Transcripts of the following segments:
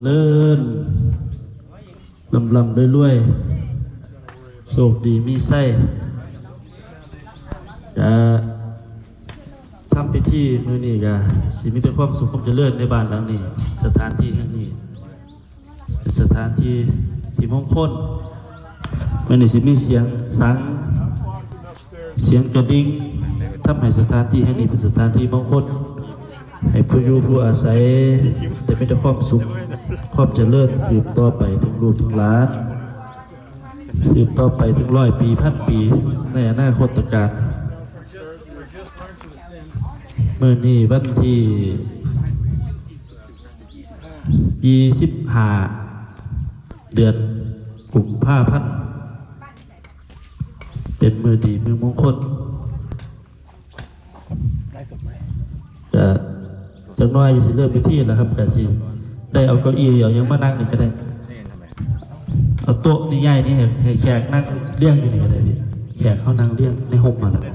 ເລີນ ລ່ຳໆລວຍໆ ໂຊກດີມີໄຊ. ກະທຳພິທີມື້ນີ້ກະຊິມີແຕ່ຄວາມສຸກຄວາມຈະເລີນໃນບ້ານຫຼັງນີ້ ສະຖານທີ່ແຫ່ງນີ້ ເປັນສະຖານທີ່ທີ່ມົງຄົນ. ມື້ນີ້ຊິມີສຽງສັງ ສຽງກະດິ່ງ ທຳໃຫ້ສະຖານທີ່ແຫ່ງນີ້ເປັນສະຖານທີ່ມົງຄົນ ໃຫ້ຜູ້ຢູ່ຜູ້ອາໄສແຕ່ມີແຕ່ຄວາມສຸກ ຄວາມຈະເລີນ ສືບຕໍ່ໄປເຖິງລູກເຖິງຫຼານ ສືບຕໍ່ໄປເຖິງຮ້ອຍປີ ພັນປີ ໃນອະນາຄົດຕະການ. ມື້ນີ້ວັນທີ ຊາວຫ້າ ເດືອນກຸມພາພັນ ເປັນມື້ດີມື້ມົງຄົນ. ກະຈັກໜ້ອຍຊິເລີ່ມພິທີແລ້ວຄັບ ກະຊິໄດ້ເອົາເກົ້າອີ່ເອົາຫຍັງມານັ່ງນີ້ກະໄດ້ ເອົາໂຕະນີ້ຍ້າຍນີ້ໃຫ້ ໃຫ້ແຂກນັ່ງລຽງຢູ່ນີ້ກະໄດ້ ແຂກເຮົານັ່ງລຽງໃນຮົ່ມຫັ້ນແຫຼະ.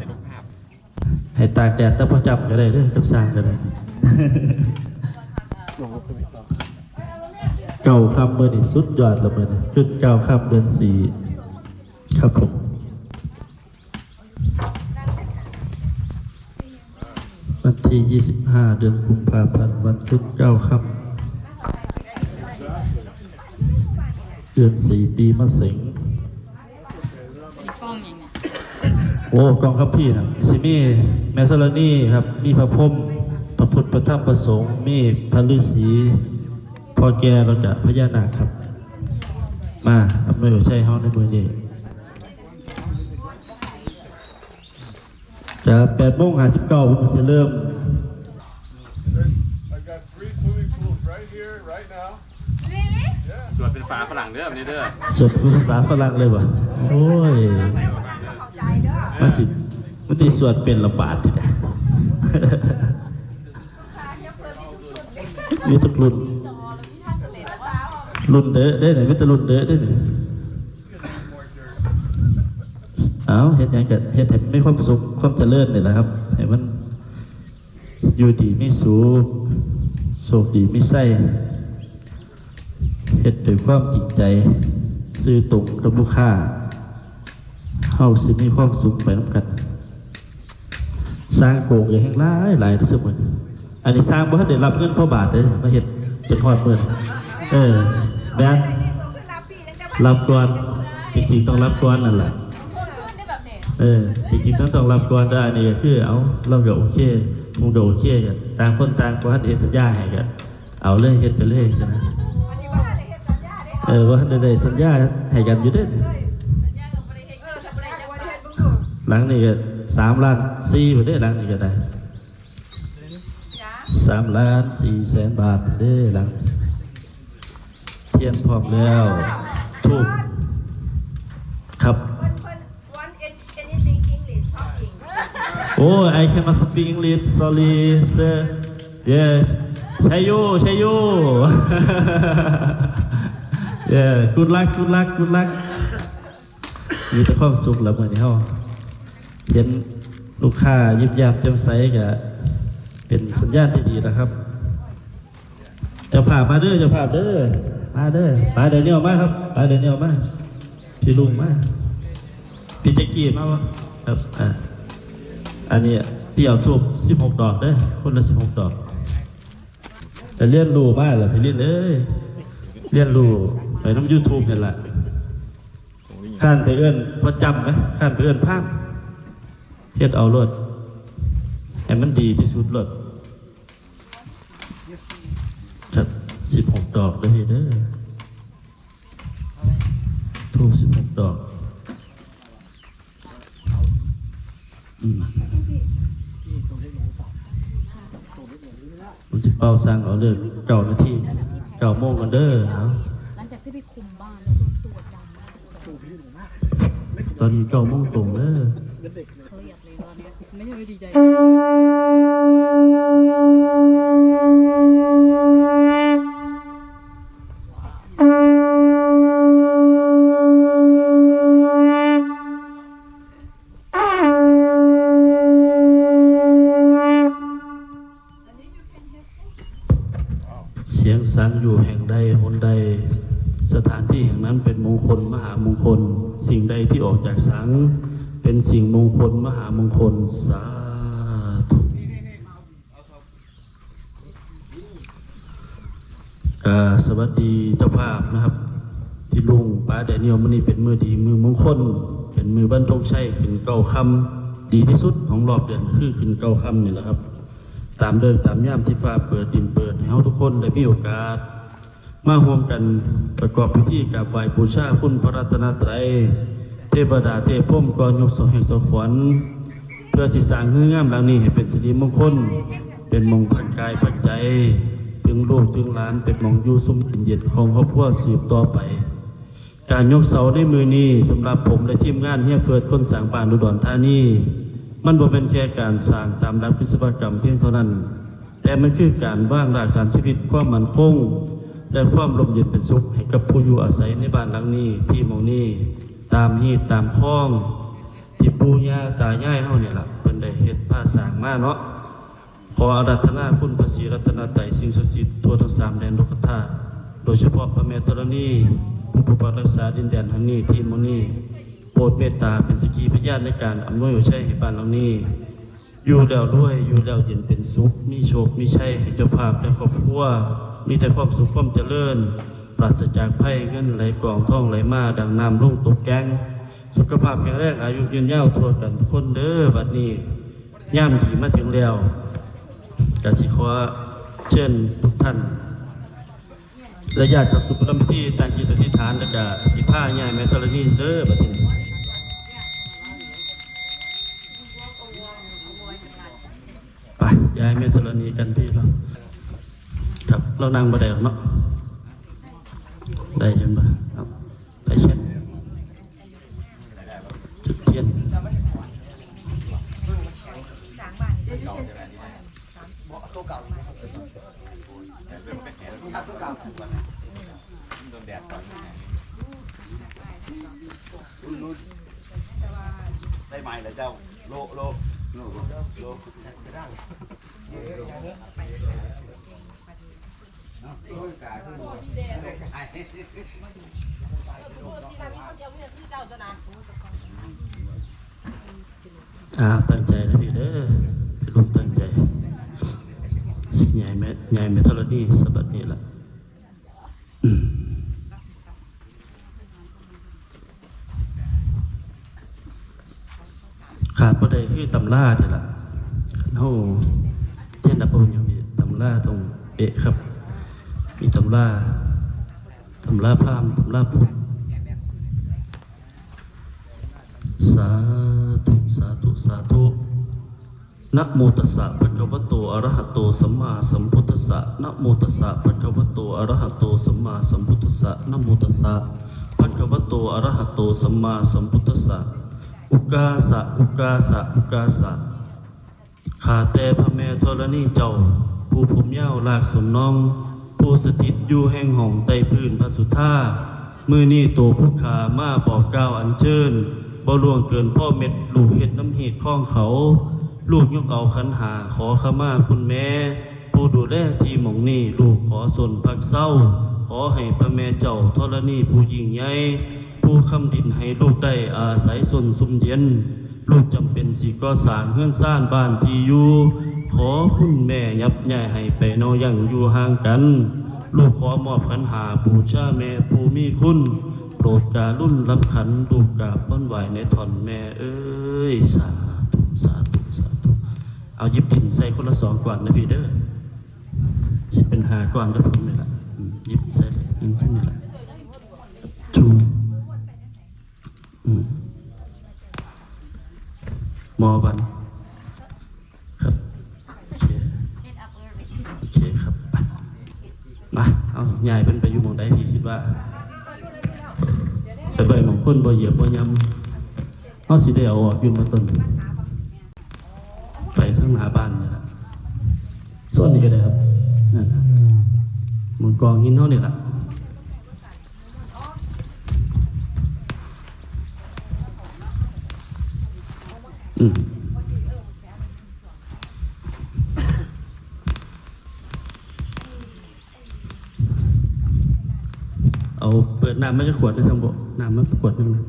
ໃຫ້ຕາກແດດແຕ່ພໍຈ້ຳກະໄດ້ເດີ ກັບຊ່າງກະໄດ້. ເກົ້າຄ່ຳມື້ນີ້ສຸດຍອດລະ ມື້ນີ້ຂຶ້ນເກົ້າຄ່ຳເດືອນສີ່ ຄັບຜົມ. ວັນທີຊາວຫ້າ ເດືອນກຸມພາພັນ ວັນພຸດເກົ້າຄ່ຳ ເດືອນສີ່ ປີມະເສັງ. ໂອ້ ກອງຄຳພີນະ ຊິມີແມ່ທໍລະນີຄັບ ມີພະພົມ ພະພຸດ ພະທຳ ພະສົງ ມີພະລືສີ ພໍ່ແກ່ ແລ້ວກະພະຍານາກຄັບ ມາອຳນວຍໃຫ້ເຮົາໃນມື້ນີ້. ຈະແປດໂມງຫ້າສິບເກົ້າ ເພິ່ນຊິເລີ່ມ. ສວດເປັນພາສາຝຣັ່ງເດີ ນີ້ເດີ ສວດເປັນພາສາຝຣັ່ງເລີຍຫວາ? ໂອ້ຍ ມາຊິ ມັນຊິສວດເປັນລະບາດນີ້ນະ. ມີທຸກລຸ້ນ ລຸ້ນເດີເດ້ ມີແຕ່ລຸ້ນເດີເດ້. ເອົາ ເຮັດຫຍັງກະເຮັດໃຫ້ມີຄວາມສຸກຄວາມຈະເລີນນີ້ແຫຼະຄັບ ໃຫ້ມັນຢູ່ດີມີສຸກ ໂຊກດີມີໄຊ ເຮັດດ້ວຍຄວາມຈິງໃຈ ຊື່ຕົງກັບລູກຄ້າ ເຮົາຊິມີຄວາມສຸກໄປນຳກັນ. ຊ່າງໂກງກະແຮ່ງຫຼາຍໆເດີຊຸມື້ນີ້. ອັນນີ້ຊ່າງບໍ່ທັນໄດ້ຮັບເງິນພໍບາດເດີ ມາເຮັດຈົນຮອດມື້ນີ້. ເອີ ແມ່ນ ຮັບກ່ອນ ຈິງໆຕ້ອງຮັບກ່ອນນັ້ນລະ. ເອີ ຈິງໆຕ້ອງ ຕ້ອງຮັບກ່ອນເດີ. ອັນນີ້ກະຄື ເອົາ ລາວກະໂອເຄ ຜົມກະໂອເຄ ກະຕ່າງຄົນຕ່າງບໍ່ທັນເຮັດສັນຍາໃຫ້ ກະເອົາເລີຍ ເຮັດໄປເລີຍຊີ້ນະ. ເອີ ບໍ່ທັນໄດ້ໄດ້ສັນຍາໃຫ້ກັນຢູ່ເດ້. ຫຼັງນີ້ກະສາມລ້ານສີ່ພຸ້ນເດ້ ຫຼັງນີ້ກະໄດ້ ສາມລ້ານສີ່ແສນບາດເດ້. ຫຼັງທຽນພ້ອມແລ້ວ ທູບ ຄັບ. Oh, I cannot speak English, sorry sir. Yes, ໄຊໂຍ ໄຊໂຍ. Yeah, good luck, good luck, good luck. ມີແຕ່ຄວາມສຸກລະມື້ນີ້ເຮົາ ເຫັນລູກຄ້າຍິ້ມແຍ້ມແຈ່ມໃສກະເປັນສັນຍານທີ່ດີລະຄັບ. ເຈົ້າພາບມາເດີ ເຈົ້າພາບເດີ ມາເດີ. ປາແດນຽວມາຄັບ ປາແດນຽວມາ ພີ່ລຸງມາ ພີ່ຈັກກີ້ມາບໍ່ຄັບ? ອ່າ ອັນນີ້ ພີ່ເອົາທູບສິບຫົກດອກເດີ ຄົນລະສິບຫົກດອກ. ໄປຮຽນຮູ້ມາລະພີ່ລິນເອີຍ ຮຽນຮູ້ໄປນຳຢູທູບນີ້ລະ. ຄ້ານໄປເອີ້ນພໍ່ຈຳນະ ຄ້ານໄປເອີ້ນພາມ ເຮັດເອົາໂລດ ໃຫ້ມັນດີທີ່ສຸດໂລດ. ຄັບ ສິບຫົກດອກເດີພີ່ເດີ ທູບສິບຫົກດອກ. ອືມ ມັນຊິເປົ່າສັ່ງເອົາເລີກເກົ້ານາທີ ເກົ້າໂມງກ່ອນເດີ. ເອົາ ຫຼັງຈາກທີ່ໄປຄຸມບ້ານແລ້ວກໍຕົວດຳມາກ ຕອນນີ້ເກົ້າໂມງຕົງເດີ. ເຄີຍ ສຽງສັງຢູ່ແຫ່ງໃດ ຫົນໃດ ສະຖານທີ່ແຫ່ງນັ້ນເປັນມົງຄົນມະຫາມົງຄົນ, ສິ່ງໃດທີ່ອອກຈາກສັງເປັນສິ່ງມົງຄົນມະຫາມົງຄົນ. ສາທຸ. ກະສະຫວັດດີເຈົ້າພາບນະຄັບ ທີ່ລຸງປ້າແດນຽວ. ມື້ນີ້ເປັນມື້ດີ ມື້ມົງຄົນ ເປັນມື້ວັນທົງໄຊ ຂຶ້ນເກົ້າຄ່ຳ ດີທີ່ສຸດຂອງຮອບເດືອນ ຄືຂຶ້ນເກົ້າຄ່ຳນີ້ແຫຼະຄັບ. ຕາມເລີກຕາມຍາມທີ່ຟ້າເປີດດິນເປີດ ໃຫ້ເຮົາທຸກຄົນໄດ້ມີໂອກາດມາຮ່ວມກັນປະກອບພິທີກາບໄຫວ້ບູຊາຄຸນພະລັດຕະນະໄຕ, ເທວະດາເທບພົມກໍຍົກສອງແຮງສອງຂວັນ ເພື່ອຊິສ້າງເຮືອນງາມຫຼັງນີ້ໃຫ້ເປັນສິລິມົງຄົນ, ເປັນໝ່ອງພັກກາຍພັກໃຈ ເຖິງລູກເຖິງຫຼານ, ເປັນໝ່ອງຢູ່ຊຸ່ມເຢັນຂອງຄອບຄົວສືບຕໍ່ໄປ. ການຍົກເສົາໃນມື້ນີ້ ສຳລັບຜົມ ແລະ ທີມງານເຮຍເຟີດຄົນສ້າງບ້ານອຸດອນທານີ ມັນບໍ່ແມ່ນແຄ່ການສ້າງຕາມຫຼັກວິສະວະກຳພຽງເທົ່ານັ້ນ, ແຕ່ມັນຄືການວາງລາກຖານຊີວິດ, ຄວາມໝັ້ນຄົງ ແລະ ຄວາມຮົ່ມເຢັນເປັນສຸກໃຫ້ກັບຜູ້ຢູ່ອາໄສໃນບ້ານຫຼັງນີ້, ທີ່ໝ່ອງນີ້, ຕາມຮີດຕາມຄອງ ທີ່ປູ່ຍ່າຕາຍາຍເຮົານີ້ລະ ເພິ່ນໄດ້ເຮັດພາສ້າງມາເນາະ. ຂໍອາລາທະນາຄຸນພະສີລັດຕະນະໄຕ, ສິ່ງສັກສິດທົ່ວທັງສາມແດນໂລກະທາດ, ໂດຍສະເພາະພະແມ່ທໍລະນີ ຜູ້ປົກປັກຮັກສາດິນແດນແຫ່ງນີ້, ທີ່ມື້ນີ້ໂປດເມດຕາເປັນສັກຂີພະຍານໃນການອຳນວຍໂອໄຊໃຫ້ບ້ານຫຼັງນີ້ ຢູ່ແລ້ວລວຍ, ຢູ່ແລ້ວເຢັນເປັນສຸກ, ມີໂຊກມີໄຊໃຫ້ເຈົ້າພາບ ແລະ ຄອບຄົວ, ມີແຕ່ຄວາມສຸກຄວາມຈະເລີນ, ປາສະຈາກໄພ, ເງິນໄຫຼກອງ, ທອງໄຫຼມາ ດັ່ງນ້ຳລົງຕົກແກ່ງ, ສຸຂະພາບແຂງແຮງ, ອາຍຸຍືນຍາວທົ່ວກັນທຸກຄົນເດີ. ບັດນີ້ຍາມດີມາເຖິງແລ້ວ, ກະຊິຂໍເຊີນທຸກທ່ານ ແລະ ຍາດເຂົ້າສູ່ປະລຳພິທີ, ຕັ້ງຈິດອະທິຖານ ແລ້ວກະຊິພາຍາຍແມ່ທໍລະນີເດີ. ບັດນີ້ ໄປ ຍາຍແມ່ທໍລະນີກັນພີ່ເນາະ. ຄັບ ລາວນັ່ງບໍ່ໄດ້ດອກເນາະ. ໄດ້ຢູ່ບໍ່? ເອົາ ໄປເຊັກ ຈຸດທຽນ. ໄດ້ໃໝ່ແລ້ວເຈົ້າ. ໂລ ໂລ ໂລ ໂລ. ອ້າວ ຕັ້ງໃຈນະພີ່ເດີ ລູກຕັ້ງໃຈ ຊິຍາຍແມ່ ຍາຍແມ່ທໍລະນີສະບັດນີ້ລະ. ຂາດບໍ່ໄດ້ຄືຕຳລານີ້ລະ. ຄັນເຮົາຮຽນນຳບໍ່ຫຍັງນີ້ ຕຳລາຕ້ອງເປະຄັບ. ມີຕຳລາ ຕຳລາພາມ ຕຳລາພຸດ. ສາທຸ ສາທຸ ສາທຸ. ນະໂມຕັດສະ ພະຄະວະໂຕ ອະລະຫະໂຕ ສຳມາສຳພຸດທັດສະ. ນະໂມຕັດສະ ພະຄະວະໂຕ ອະລະຫະໂຕ ສຳມາສຳພຸດທັດສະ. ນະໂມຕັດສະ ພະຄະວະໂຕ ອະລະຫະໂຕ ສຳມາສຳພຸດທັດສະ. ອຸກາສະ ອຸກາສະ ອຸກາສະ. ຂ້າແຕ່ພະແມ່ທໍລະນີເຈົ້າ ຜູ້ຜົມຍາວລາກສົນນອງ ຜູ້ສະຖິດຢູ່ແຫ່ງຫ້ອງໃຕ້ພື້ນພະສຸທາ, ມື້ນີ້ໂຕຜູ້ຂ້າມາບອກກ່າວອັນເຊີນ ບໍ່ລ່ວງເກີນພໍເມັດ ລູກເຮັດນຳຮີດຄອງເຂົາ. ລູກຍົກເອົາຂັນຫ້າ ຂໍຂະມາຄຸນແມ່ ຜູ້ດູແລທີ່ໝ່ອງນີ້ ລູກຂໍຊົນພັກເຊົາ. ຂໍໃຫ້ພະແມ່ເຈົ້າທໍລະນີຜູ້ຍິ່ງໃຫຍ່ ຜູ້ຄ້ຳດິນໃຫ້ລູກໄດ້ອາໄສຊົນຊຸ່ມເຢັນ. ລູກຈຳເປັນຊິກໍ່ສ້າງເຮືອນຊານບ້ານທີ່ຢູ່ ຂໍຄຸນແມ່ຍັບຍ້າຍໃຫ້ໄປເນາະ ຢ່າຢູ່ຫ່າງກັນ. ລູກຂໍມອບຂັນຫ້າບູຊາແມ່ຜູ້ມີຄຸນ ໂປດກະລຸນຮັບຂັນ ລູກກາບວັນໄຫວ້ໃນທ່ອນແມ່ເອີຍ. ສາທຸ ສາທຸ ສາທຸ. ເອົາ ຫຍິບດິນໃສ່ຄົນລະສອງກ້ອນນະພີ່ເດີ ຊິເປັນຫ້າກ້ອນກັບຜົມນີ້ລະ. ອືມ ຫຍິບໃສ່ ອືມ ຊັ້ນນີ້ລະ. ຈູ ອືມ ໝໍວັນ ຄັບ ໂອເຄ ໂອເຄຄັບ. ໄປ ມາ ເອົາ ຍ້າຍເພິ່ນໄປຢູ່ໝ່ອງໃດ ພີ່ຄິດວ່າ ໄປໄວ້ໝ່ອງຄົນບໍ່ຢຽບບໍ່ຫຍ້ຳ ເຮົາຊິໄດ້ເອົາອອກຢູ່ບໍ່ຕົ້ນ. ໄປທາງໜ້າບ້ານນີ້ລະ ໂຊນນີ້ກະໄດ້ຄັບ. ນັ້ນ ໝ່ອງກອງຫີນເຮົານີ້ລະ. ອືມ. ເອົາເປີດນ້ຳມາຈັກຂວດໄດ້ຊັ້ນບໍ່? ນ້ຳມາຂວດໜຶ່ງນະ.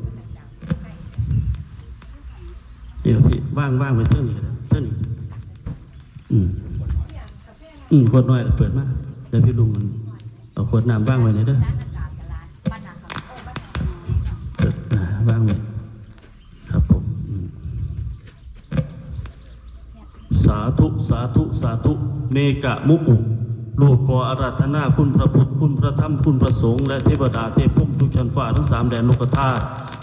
ດຽວຊິວາງ ວາງໄວ້ເທິງນີ້ກໍໄດ້ ເທິງນີ້. ອືມ ອືມ ຂວດນ້ອຍລະເປີດມາ. ດຽວພີ່ລຸງເອົາຂວດນ້ຳວາງໄວ້ນີ້ເດີ. ເປີດ ອ່າ ວາງໄວ້. ຄັບຜົມ ອືມ ສາທຸ ສາທຸ ສາທຸ ເມກະມຸອຸ ລູກຂໍອາລາທະນາຄຸນພະພຸດ ຄຸນພະທຳ ຄຸນພະສົງ ແລະ ເທວະດາເທພົມທຸກຊັ້ນຟ້າທັງສາມແດນໂລກະທາດ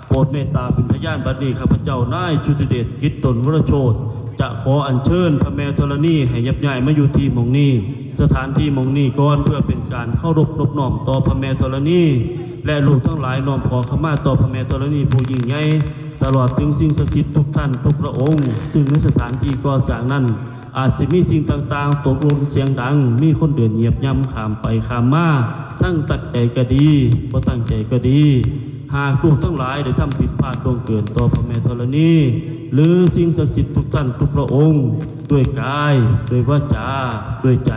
ໂປດເມດຕາເປັນພະຍານ. ບັດນີ້ຂ້າພະເຈົ້ານາຍຊຸດຕິເດດ ກິດດົນ ວະລະໂຊດ ຈະຂໍອັນເຊີນພະແມ່ທໍລະນີໃຫ້ຍັບຍ້າຍມາຢູ່ທີ່ໝ່ອງນີ້ ສະຖານທີ່ໝ່ອງນີ້ກ່ອນ ເພື່ອເປັນການເຄົາລົບນົບນ້ອມຕໍ່ພະແມ່ທໍລະນີ ແລະ ລູກທັງຫຼາຍນ້ອມຂໍຂະມາຕໍ່ພະແມ່ທໍລະນີຜູ້ຍິ່ງໃຫຍ່ ຕະຫຼອດເຖິງສິ່ງສັກສິດທຸກທ່ານທຸກພະອົງ, ຊຶ່ງໃນສະຖານທີ່ກໍ່ສ້າງນັ້ນ ອາດຊິມີສິ່ງຕ່າງໆຕົກຫຼົ່ນສຽງດັງ, ມີຄົນເດີນຫຽບຫຍ້ຳຂ້າມໄປຂ້າມມາ, ທັງຕັ້ງໃຈກະດີ ບໍ່ຕັ້ງໃຈກະດີ. ຫາກລູກທັງຫຼາຍໄດ້ທຳຜິດພາດລ່ວງເກີນຕໍ່ພະແມ່ທໍລະນີ ຫຼື ສິ່ງສັກສິດທຸກທ່ານທຸກພະອົງ ດ້ວຍກາຍ, ດ້ວຍວາຈາ, ດ້ວຍໃຈ,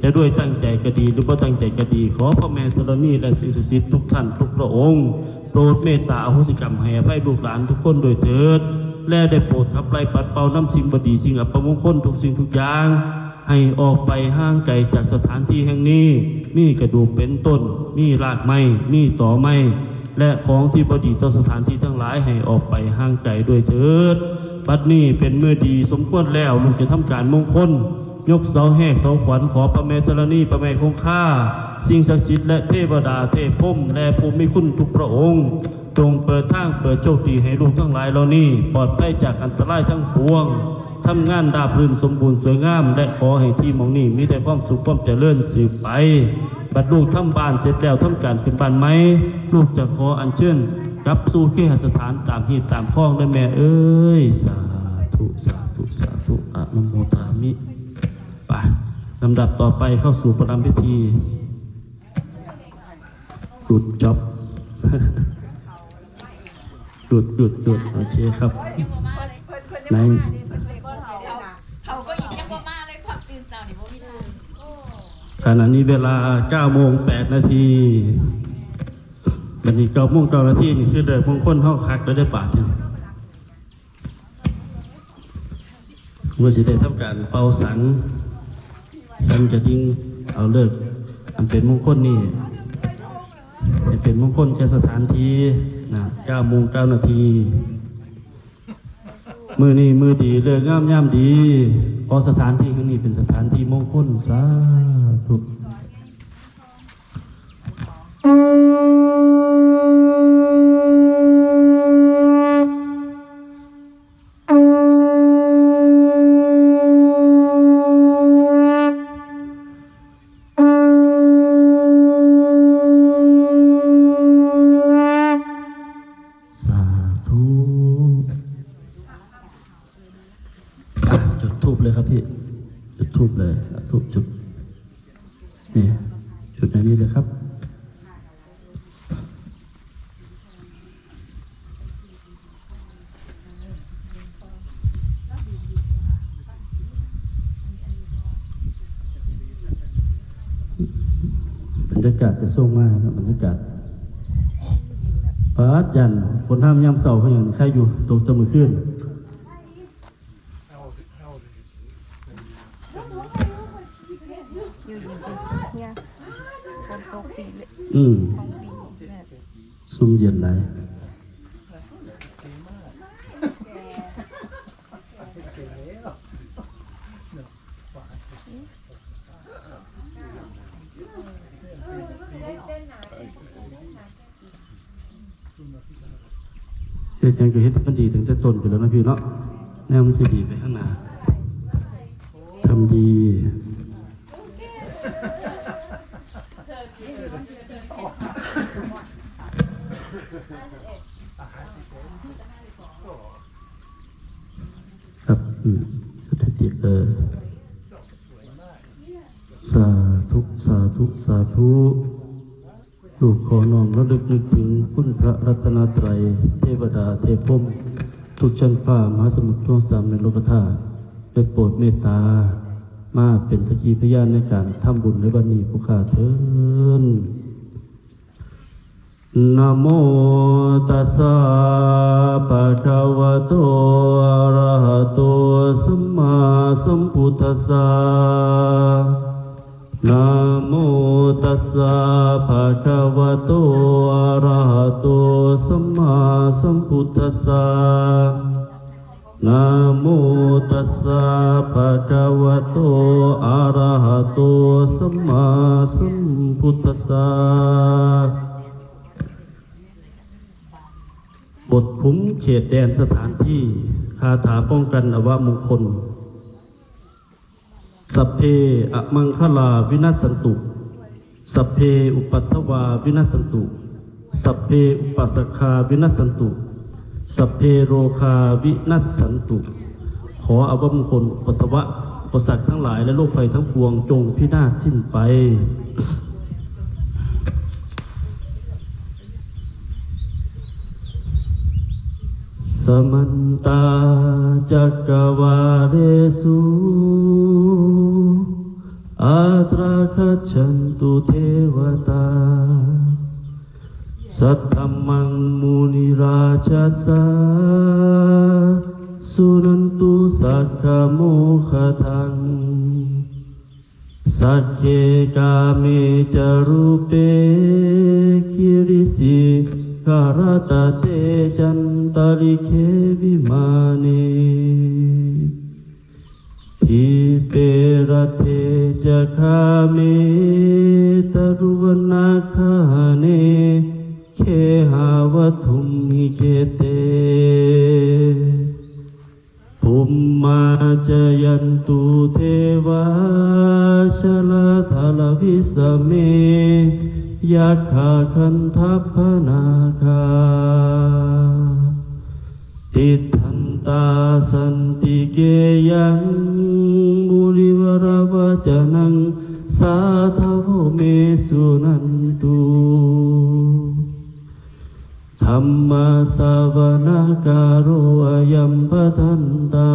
ຈະດ້ວຍຕັ້ງໃຈກະດີ ຫຼື ບໍ່ຕັ້ງໃຈກະດີ, ຂໍພະແມ່ທໍລະນີ ແລະ ສິ່ງສັກສິດທຸກທ່ານທຸກພະອົງ ໂປດເມດຕາອະໂຫສິກຳໃຫ້ອະໄພລູກຫຼານທຸກຄົນດ້ວຍເທີດ ແລະ ໄດ້ໂປດຂັບໄລ່ປັດເປົ່ານຳສິ່ງບໍ່ດີ ສິ່ງອັບປະມົງຄົນທຸກສິ່ງທຸກຢ່າງ ໃຫ້ອອກໄປຫ່າງໄກຈາກສະຖານທີ່ແຫ່ງນີ້. ມີກະດູກເປັນຕົ້ນ, ມີລາກໄມ້, ມີຕໍໄມ້ ແລະ ຂອງທີ່ບໍ່ດີຕໍ່ສະຖານທີ່ທັງຫຼາຍ ໃຫ້ອອກໄປຫ່າງໄກດ້ວຍເທີດ. ບັດນີ້ເປັນມື້ດີສົມຄວນແລ້ວ, ລູກຈະທຳການມົງຄົນ ຍົກເສົາແຮກເສົາຂວັນ ຂໍພະແມ່ທໍລະນີ ພະແມ່ຄົງຄາ ສິ່ງສັກສິດ ແລະ ເທວະດາເທພົມ ແລະ ຜູ້ມີຄຸນທຸກພະອົງ ຈົ່ງເປີດທາງເປີດໂຊກດີໃຫ້ລູກທັງຫຼາຍເຫຼົ່ານີ້ ປອດໄພຈາກອັນຕະລາຍທັງປວງ, ທຳງານລາບລື່ນສົມບູນສວຍງາມ ແລະ ຂໍໃຫ້ທີ່ໝ່ອງນີ້ມີແຕ່ຄວາມສຸກຄວາມຈະເລີນສືບໄປ. ບັດລູກທຳບ້ານເສັດແລ້ວ ທຳການຂຶ້ນບ້ານໃໝ່, ລູກຈະຂໍອັນເຊີນກັບສູ່ເຄຫະສະຖານຕາມຮີດຕາມຄອງເດີແມ່ເອີຍ. ສາທຸ ສາທຸ ສາທຸ ອະນຸໂມທາມິ. ໄປ ລຳດັບຕໍ່ໄປເຂົ້າສູ່ປະລຳພິທີ. Good job. Good, good, good. ໂອເຄຄັບ. Nice. ຂະນະນີ້ເວລາເກົ້າໂມງແປດນາທີ. ບັດນີ້ເກົ້າໂມງເກົ້ານາທີນີ້ຄືເລີກມົງຄົນເຮົາຄັກແລ້ວເດ້ບາດນີ້. ເມື່ອຊິໄດ້ທຳການເປົ່າສັງ ສັງຈະດິ່ງ ເອົາເລີກອັນເປັນມົງຄົນນີ້ ໃຫ້ເປັນມົງຄົນແກ່ສະຖານທີ່ນະ ເກົ້າໂມງເກົ້ານາທີ. ມື້ນີ້ມື້ດີ ເລີກງາມຍາມດີ ເພາະສະຖານທີ່ແຫ່ງນີ້ເປັນສະຖານທີ່ມົງຄົນ. ສາທຸ. ສາທຸ. ອ່ະ ຈຸດທູບເລີຍຄັບພີ່ ຈຸດທູບເລີຍ ທູບຈຸດ ນີ້ ຈຸດໃນນີ້ເລີຍຄັບ. ບັນຍາກາດຈະສົ່ງມາເນາະ ບັນຍາກາດ ປາດ ຢ້ານຝົນຫ້າມຍາມເຊົ້າຄືຫຍັງ ໃຄຢູ່ ຕົກແຕ່ມື້ຄືນ. ຢູ່ເຢັນເປັນສຸກເນຍ ຝົນຕົກປີນີ້ ອືມ ຂອງປີນີ້ ຊຸ່ມເຢັນຫຼາຍ. ເຮັດຫຍັງກໍເຮັດໃຫ້ມັນດີຕັ້ງແຕ່ຕົ້ນໄປແລ້ວເນາະພີ່ເນາະ ແນວມັນຊິດີໄປຂ້າງໜ້າ ທຳດີ. ຄັບ ອືມ ສະຖິຕິ ເອີ ສາທຸ ສາທຸ ສາທຸ. ລູກຂໍນ້ອມລະລຶກນຶກເຖິງຄຸນພະລັດຕະນະໄຕ ເທວະດາເທພົມ ທຸກຊັ້ນຟ້າ ມະຫາສະໝຸດທັງສາມ ແລະ ໂລກະທາດ ໄດ້ໂປດເມດຕາ ມາເປັນສັກຂີພະຍານໃນການທຳບຸນໃນວັນນີ້ຜູ້ຂ້າເທີ້ນ. Namo tassa bhagavato arahato sammāsambuddhassa. Namo tassa bhagavato arahato sammāsambuddhassa. Namo tassa bhagavato arahato sammāsambuddhassa. ບົດຄຸມເຂດແດນສະຖານທີ່ ຄາຖາປ້ອງກັນອະວະມຸງຄົນ. Sabbe amaṅgalā vinassantu, sabbe upaddavā vinassantu, sabbe upasakkā vinassantu, sabbe rogā vinassantu. ຂໍອະວະມຸງຄົນ ອຸປັດທະວະ ອຸປະສັກທັງຫຼາຍ ແລະ ໂລກໄພທັງປວງ ຈົ່ງພິນາດສິ້ນໄປ. Samantā cakkavāḷesu atrāgacchantu devatā, saddhammaṃ munirājassa suṇantu saggamokkhadaṃ. Sagge kāme ca rūpe girisikharataṭe cantalikkhe vimāne, dīpe raṭṭhe ca gāme taruvanagahane gehavatthumhi khette, bhummā cāyantu devā jalathalavisame yakkhagandhabbanāgā, tiṭṭhantā santike yaṃ munivaravacanaṃ sādhavo me suṇantu. Dhammassavanakālo ayam bhadantā.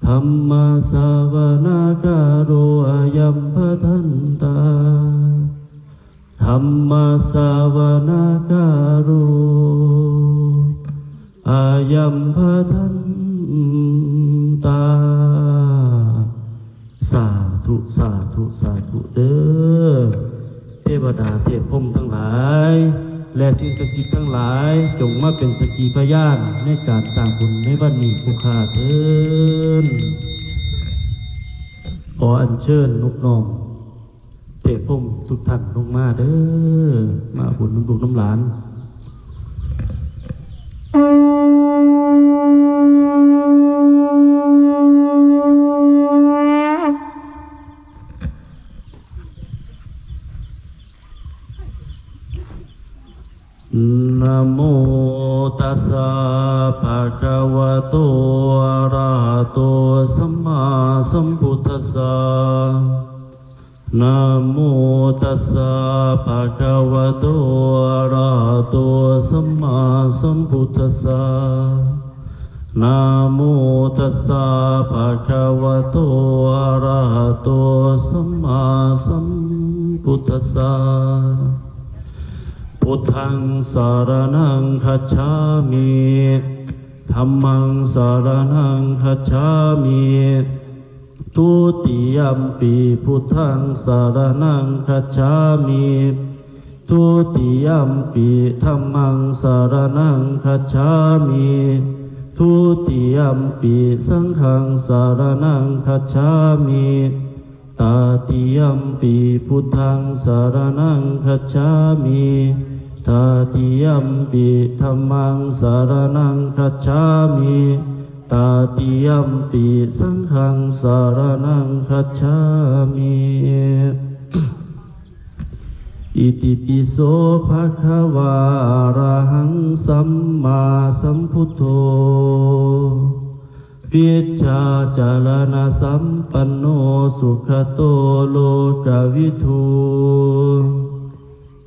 Dhammassavanakālo ayam bhadantā. Dhammassavanakālo ayam bhadantā. ສາທຸ ສາທຸ ສາທຸເດີ. ເທວະດາເທບພົມທັງຫຼາຍ ແລະ ສິ່ງສັກສິດທັງຫຼາຍ ຈົ່ງມາເປັນສັກຂີພະຍານໃນການສ້າງບຸນໃນວັນນີ້ຜູ້ຂ້າເທີ້ນ. ຂໍອັນເຊີນນົບນ້ອມ ເທບພົມທຸກທ່ານລົງມາເດີ ມາບຸນນຳລູກນຳຫຼານ. Namo tassa bhagavato arahato sammāsambuddhassa. Namo tassa bhagavato arahato sammāsambuddhassa. Namo tassa bhagavato arahato sammāsambuddhassa. Buddhaṃ saraṇaṃ gacchāmi. Dhammaṃ saraṇaṃ gacchāmi. Dutiyampi buddhaṃ saraṇaṃ gacchāmi. Dutiyampi dhammaṃ saraṇaṃ gacchāmi. Dutiyampi saṅghaṃ saraṇaṃ gacchāmi. Tatiyampi buddhaṃ saraṇaṃ gacchāmi. Tatiyampi dhammaṃ saraṇaṃ gacchāmi. Tatiyampi saṅghaṃ saraṇaṃ gacchāmi. Itipi so bhagavā arahaṃ sammāsambuddho, vijjācaraṇasampanno sugato lokavidū,